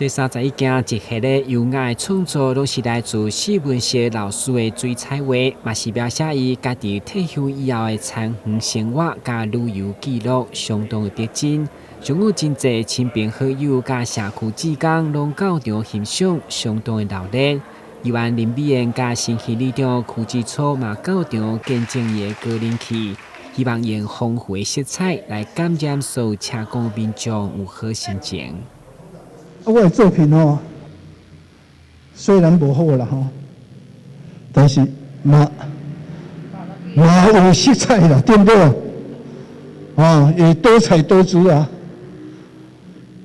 這31件集合的優雅的創作，攏是來自史文錫老師的水彩畫，嘛是描寫伊家己退休以後的田園生活佮旅遊記錄，相當的逼真。上有真濟親朋好友佮社區志工攏到場欣賞，相當的熱烈。議員林美燕佮新興里長柯志初嘛到場見證伊的高人氣，希望用豐富的色彩來感染所有車公民眾有好心情。啊，我的作品哦，雖然無好啦吼，但是嘛嘛有色彩啦，對毋對？啊，會多彩多姿啊！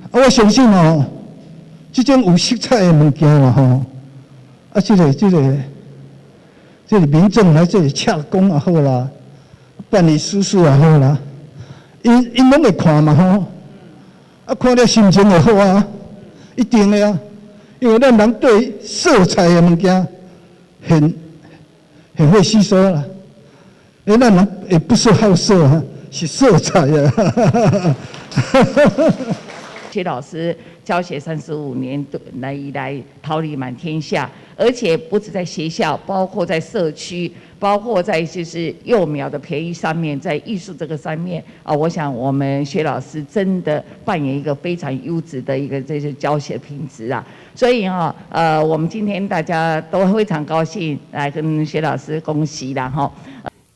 啊，我相信哦，這種有色彩的物件啦吼，啊，這個民眾來這個車公也好啦，辦理私事也好啦，𪜶𪜶攏會看嘛吼，啊，看了心情會好啊。一定的啊，因為咱人對色彩的物件很會吸收啦。欸，咱人也不是好色啊，是色彩啊。薛老師教學35年來以來，桃李滿天下，而且不止在學校，包括在社區，包括在就是幼苗的培育上面，在藝術這個上面啊，我想我們薛老師真的扮演一個非常優質的一個這些教學品質啊。所以哈，我們今天大家都非常高興來跟薛老師恭喜啦哈。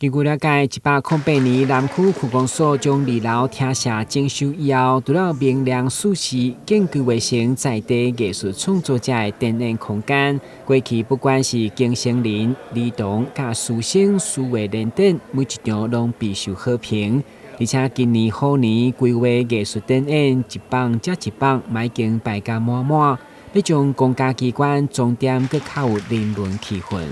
根據了解，108年南區區公所將二樓廳舍整修以後，除了明亮舒適，更規劃成在地藝術創作者的展演空間。過去不管是更生人、兒童、佮師生書畫聯展，每一場攏備受好評。而且今年虎年規劃藝術展演，一榜接一榜，已經排甲滿滿，欲將公家機關裝點閣較有人文氣氛。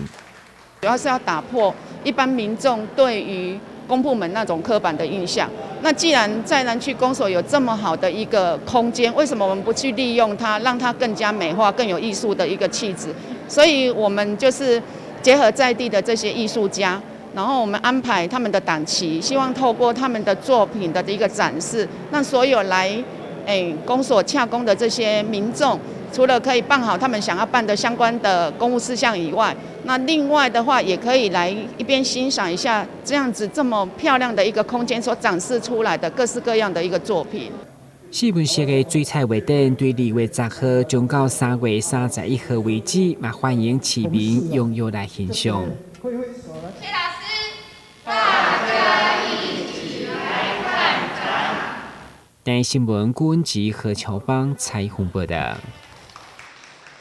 主要是要打破一般民眾對於公部門那種刻板的印象。那既然在南區公所有這麼好的一個空間，為什麼我們不去利用它，讓它更加美化、更有藝術的一個氣質？所以我們就是結合在地的這些藝術家，然後我們安排他們的檔期，希望透過他們的作品的一個展示，讓所有來公所洽公的這些民眾，除了可以辦好他們想要辦的相關的公務事項以外，那另外的話也可以來一邊欣賞一下這樣子這麼漂亮的一個空間所展示出來的各式各樣的一個作品。史文錫的水彩畫展對2月10號將到3月31號為止，嘛歡迎市民踴躍來欣賞。薛老師，大家一起來看展。台視新聞郭文吉何喬邦採訪報道。